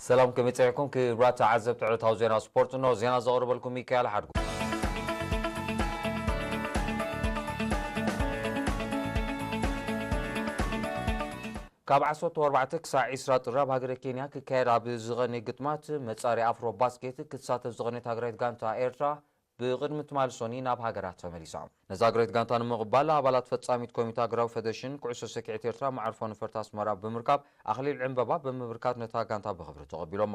ሰላም፣ ከመይ ጸኒሕኩም ክቡራት ተዓዘብቲ ዕለታዊ ዜና ስፖርት? እንሆ ዜና ዘቕርበልኩም ሚካኤል ሓድጉ። ካብ ዓሰርተ ኣርባዕተ ክሳዕ ዕስራ ጥሪ ኣብ ሃገረ ኬንያ ክካየድ ኣብ ዝቐነየ ግጥማት መጻሪ ኣፍሮ ባስኬት ክትሳተፍ ዝቐነየት ሃገራዊት ጋንታ ኤርትራ ብቕድሚ ትማሊ ሰኑይ ናብ ሃገራ ተመሊሳ። ነዛ ሃገራዊት ጋንታ ንምቕባል ኣባላት ፈጻሚት ኮሚተ ሃገራዊ ፈደረሽን ኩዕሶ ሰኪዔት ኤርትራ መዓርፎ ነፈርቲ ኣስመራ ብምርካብ ኣኽሊል ዕምበባ ብምብርካት ነታ ጋንታ ብኽብሪ ተቐቢሎማ።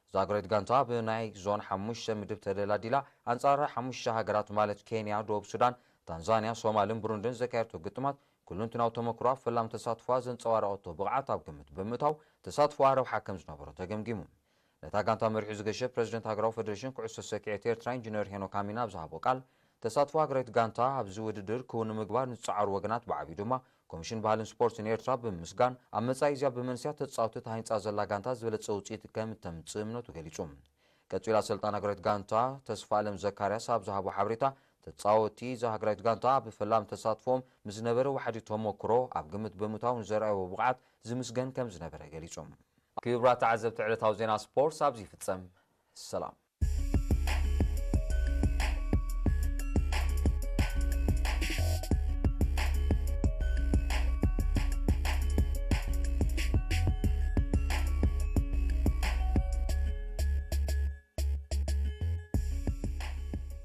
እዛ ሃገራዊት ጋንታ ብናይ ዞን ሓሙሽተ ምድብ ተደላዲላ ኣንጻር ሓሙሽተ ሃገራት ማለት ኬንያ፣ ደቡብ ሱዳን፣ ታንዛንያ፣ ሶማልን ብሩንድን ዘካየደቶ ግጥማት ኩሉንትናዊ ተመክሮኣ ኣብ ፈላሚ ተሳትፎኣ ዘንጸባረቐቶ ብቕዓት ኣብ ግምት ብምእታው ተሳትፎኣ ረብሓ ከም ዝነበሮ ተገምጊሙ። ነታ ጋንታ መሪሑ ዝገሸ ፕረዚደንት ሃገራዊ ፈደረሽን ኩዕሶ ሰኪዔት ኤርትራ ኢንጂነር ሄኖክ ኣሚና ኣብ ዝሃቦ ቃል፣ ተሳትፎ ሃገራዊት ጋንታ ኣብዚ ውድድር ክውን ንምግባር ንዝጸዓሩ ወገናት ብዓብዩ ድማ ኮሚሽን ባህልን ስፖርትን ኤርትራ ብምምስጋን፣ ኣብ መጻኢ እዚኣ ብመንስያት ተጻወትቲ ተሃኒጻ ዘላ ጋንታ ዝበለጸ ውጽኢት ከም እተምጽእ እምነቱ ገሊጹ። ቀጺሉ ኣሰልጣኒ ሃገራዊት ጋንታ ተስፋ ኣለም ዘካርያስ ኣብ ዝሃቦ ሓበሬታ፣ ተጻወትቲ እዛ ሃገራዊት ጋንታ ኣብ ፈላሚ ተሳትፎም ምስ ዝነበረ ዋሕዲ ተመክሮ ኣብ ግምት ብምእታው ንዘርኣይዎ ብቕዓት ዝምስገን ከም ዝነበረ ገሊጹ። ክቡራት ተዓዘብቲ ዕለታዊ ዜና ስፖርት ኣብዚ ይፍጸም። ሰላም።